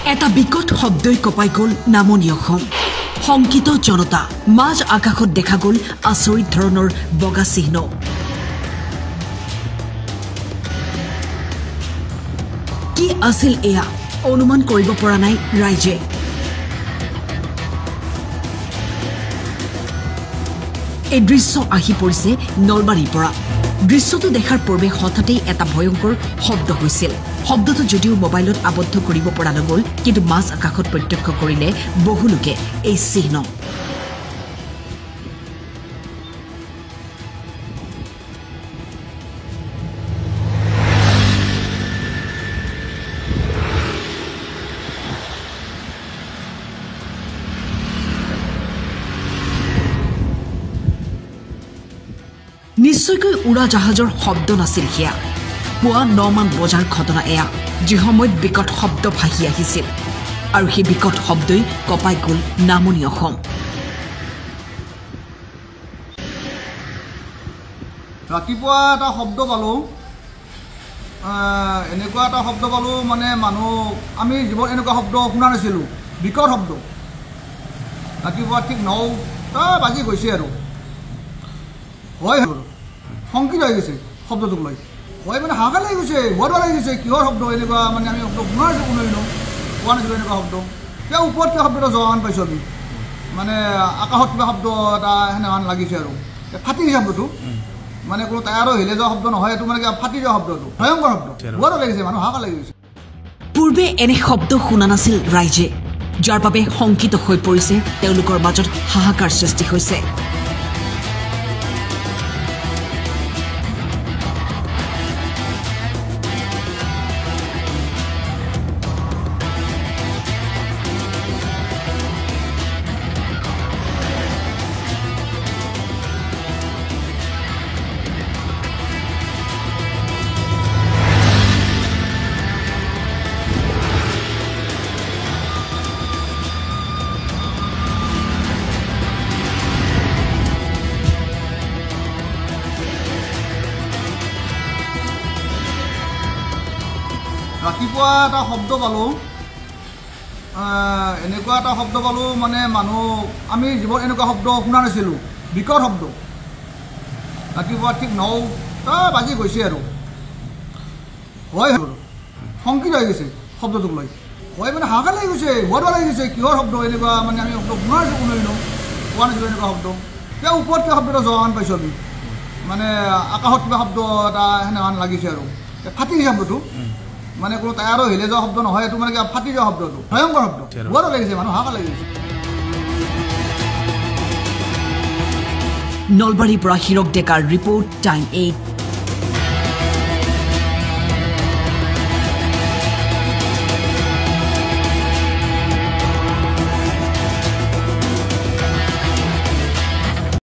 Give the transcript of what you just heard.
এটা বিকট শব্দই কপাই গ'ল নামনি অসম। শংকিত জনতা মাজ আকাশত দেখা গ'ল আচৰিত ধৰণৰ বগা চিহ্ন। কি আছিল এয়া অনুমান কৰিব পৰা নাই ৰাইজে। এই দৃশ্য আহি পৰিছে নলবাৰীৰ পৰা। দৃশ্যটো দেখাৰ পূৰ্বে হঠাতেই এটা ভয়ংকৰ শব্দ হৈছিল। শব্দটো যদিও মোবাইলত আবদ্ধ কৰিব পৰা নগ'ল, কিন্তু মাজ আকাশত প্ৰত্যক্ষ কৰিলে বহু লোকে এই চিহ্ন। নিশ্চয়কৈ উৰাজাহাজৰ শব্দ নাছিল সেয়া। পুৱা ৯মান বজাৰ ঘটনা এয়া, যি সময়ত বিকট শব্দ ভাহি আহিছিল আৰু সেই বিকট শব্দই কঁপাই গ'ল নামনি অসম। ৰাতিপুৱা এটা শব্দ পালোঁ, এনেকুৱা এটা শব্দ পালোঁ, মানে মানুহ আমি জীৱন এনেকুৱা শব্দ শুনা নাছিলোঁ, বিকট শব্দ। ৰাতিপুৱা ঠিক ৯টা বাজি গৈছে আৰু হয় শংকিত হৈ গৈছে শব্দটোক লৈ। হয় মানে হাহাকাৰ লাগি গৈছে, ভয় লাগি গৈছে, কিহৰ শব্দ এনেকুৱা, মানে আমি শব্দ শুনা নাছিলোঁ, কোনোদিনো পোৱা নাছিলোঁ এনেকুৱা শব্দ। কিবা ওপৰত কিবা শব্দ এটা যোৱা পাইছোঁ আমি, মানে আকাশত কিবা শব্দ এটা সেনেহেন লাগিছে আৰু ফাটি গৈছে শব্দটো, মানে কোনো টায়াৰো হিলে যোৱা শব্দ নহয়, এইটো মানে কিবা ফাটি যোৱা শব্দটো, ভয়ংকৰ শব্দ, ভয় লাগিছে, মানুহ হাহাকাৰ লাগি গৈছে। পূৰ্বে এনে শব্দ শুনা নাছিল ৰাইজে, যাৰ বাবে শংকিত হৈ পৰিছে, তেওঁলোকৰ মাজত হাহাকাৰ সৃষ্টি হৈছে। ৰাতিপুৱা এটা শব্দ পালোঁ, এনেকুৱা এটা শব্দ পালোঁ, মানে মানুহ আমি জীৱন এনেকুৱা শব্দ শুনা নাছিলোঁ, বিকট শব্দ। ৰাতিপুৱা ঠিক ৯টা বাজি গৈছে আৰু হয় শংকিত হৈ গৈছে শব্দটোক লৈ। হয় মানে হাহাকাৰ লাগি গৈছে, ভয় লাগি গৈছে, কিহৰ শব্দ এনেকুৱা, মানে আমি শব্দ শুনা নাছিলোঁ, কোনোদিনো পোৱা নাছিলোঁ এনেকুৱা শব্দ। কিবা ওপৰত কিবা শব্দ এটা যোৱা পাইছোঁ আমি, মানে আকাশত কিবা শব্দ এটা সেনেহেন লাগিছে আৰু ফাটি গৈছে শব্দটো, মানে কোনো টায়াৰো হিলে যোৱা শব্দ নহয়, এইটো মানে কিবা ফাটি যোৱা শব্দটো, ভয়ংকৰ শব্দ, ভয় লাগিছে, মানুহ হাহাকাৰ লাগি গৈছে। নলবাৰীৰ পৰা হীৰক ডেকাৰ ৰিপৰ্ট, টাইম ৮।